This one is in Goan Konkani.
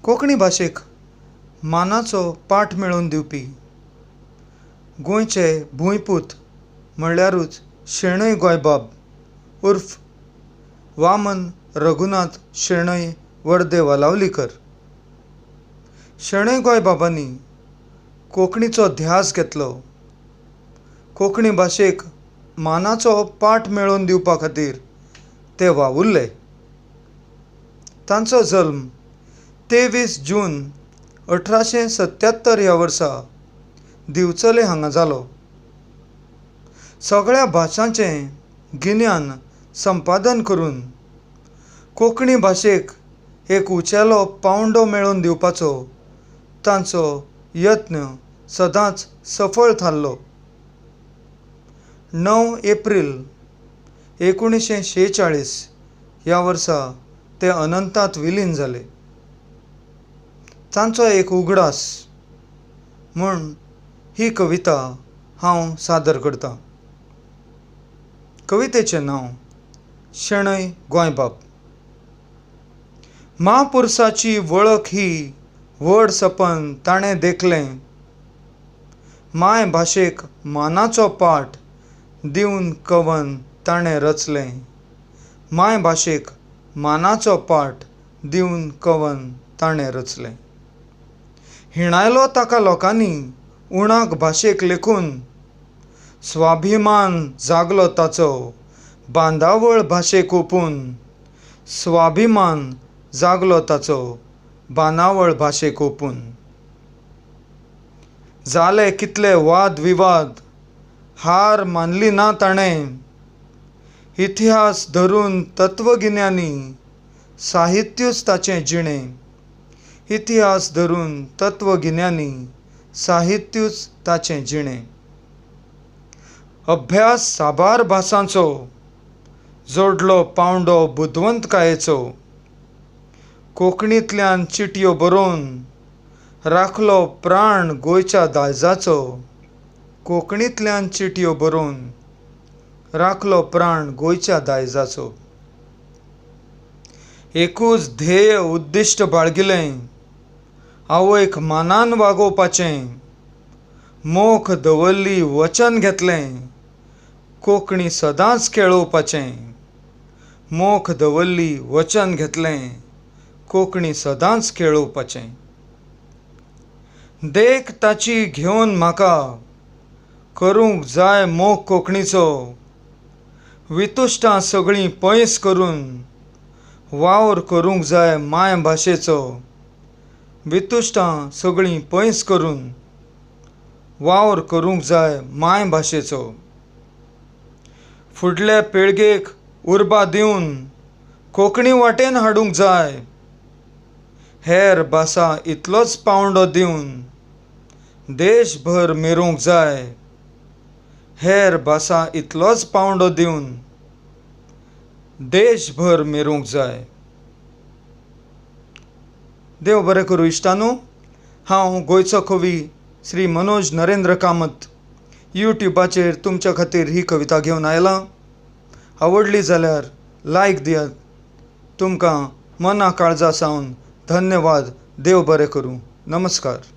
कोंकणी भाशेक मानाचो पाठ मेळोवन दिवपी गोंयचे भूंयपूत म्हणल्यारूच शणै गोंयबाब उर्फ वामन रघुनाथ शणै वर्दे वालावलीकर. शणै गोंयबाबांनी कोंकणीचो ध्यास घेतलो. कोंकणी भाशेक मानाचो पाठ मेळोवन दिवपा खातीर ते वावुरले. तांचो जल्म 23 जून 1877 ह्या वर्सा दिवचले हांगा जालो. सगळ्या भाशांचें गिन्यान संपादन करून कोंकणी भाशेक एक उंचेलो पांवडो मेळोवन दिवपाचो तांचो यत्न सदांच सफळ थारलो. 9 एप्रील 1946 ह्या वर्सा ते अनंतात विलीन जाले. तांचो एक उगडास म्हूण ही कविता हांव सादर करतां. कवितेचें नांव शणै गोंयबाब. म्हापुरसाची वळख ही व्हड सपन ताणें देखलें, माय भाशेक मानाचो पाठ दिवन कवन ताणें रचलें, माय भाशेक मानाचो पाठ दिवन कवन ताणें रचलें. हिणायलो ताका लोकांनी उणाक भाशेक लेखून, स्वाभिमान जागलो ताचो बांदावळ भाशेक ओपून, स्वाभिमान जागलो ताचो बांदावळ भाशेक ओपून. जाले कितले वाद विवाद, हार मानली ना ताणें, इतिहास धरून तत्वगिन्यानी साहित्यूच ताचें जिणें, इतिहास धरून तत्वगिन्यानी साहित्यूच ताचें जिणें. अभ्यास साबार भासांचो जोडलो पांवडो बुदवंतकायेचो, कोंकणींतल्यान चिटयो बरोवन राखलो प्राण गोंयच्या दायजाचो, कोंकणींतल्यान चिटयो बरोवन राखलो प्राण गोंयच्या दायजाचो. एकूच ध्येय उद्दिश्ट बाळगिलें, आवयक मानान वागोवपाचें, मोख दवरली वचन घेतलें, कोंकणी सदांच केळोवपाचें, मोख दवरली वचन घेतलें, कोंकणी सदांच केळोवपाचें. देख ताची घेवन म्हाका करूंक जाय मोग कोंकणीचो, वितुश्टां सगळीं पयस करून वावर करूंक जाय माय भाशेचो, वितुश्टां सगळीं पयस करून वावर करूंक जाय माय भाशेचो. फुडले पिळगेक उर्बा दिवन कोंकणी वाटेन हाडूंक जाय, हेर भासां इतलोच पांवडो दिवन देशभर मिरूंक जाय, हेर भासां इतलोच पांवडो दिवन देशभर मिरूंक जाय. देव बरें करूं इश्टानू. हांव गोंयचो कवी श्री मनोज नरेंद्र कामत यूट्यूबाचेर तुमच्या खातीर ही कविता घेवन आयला. आवडली जाल्यार लायक दियात. तुमकां मना काळजा सावन धन्यवाद. देव बरें करूं. नमस्कार.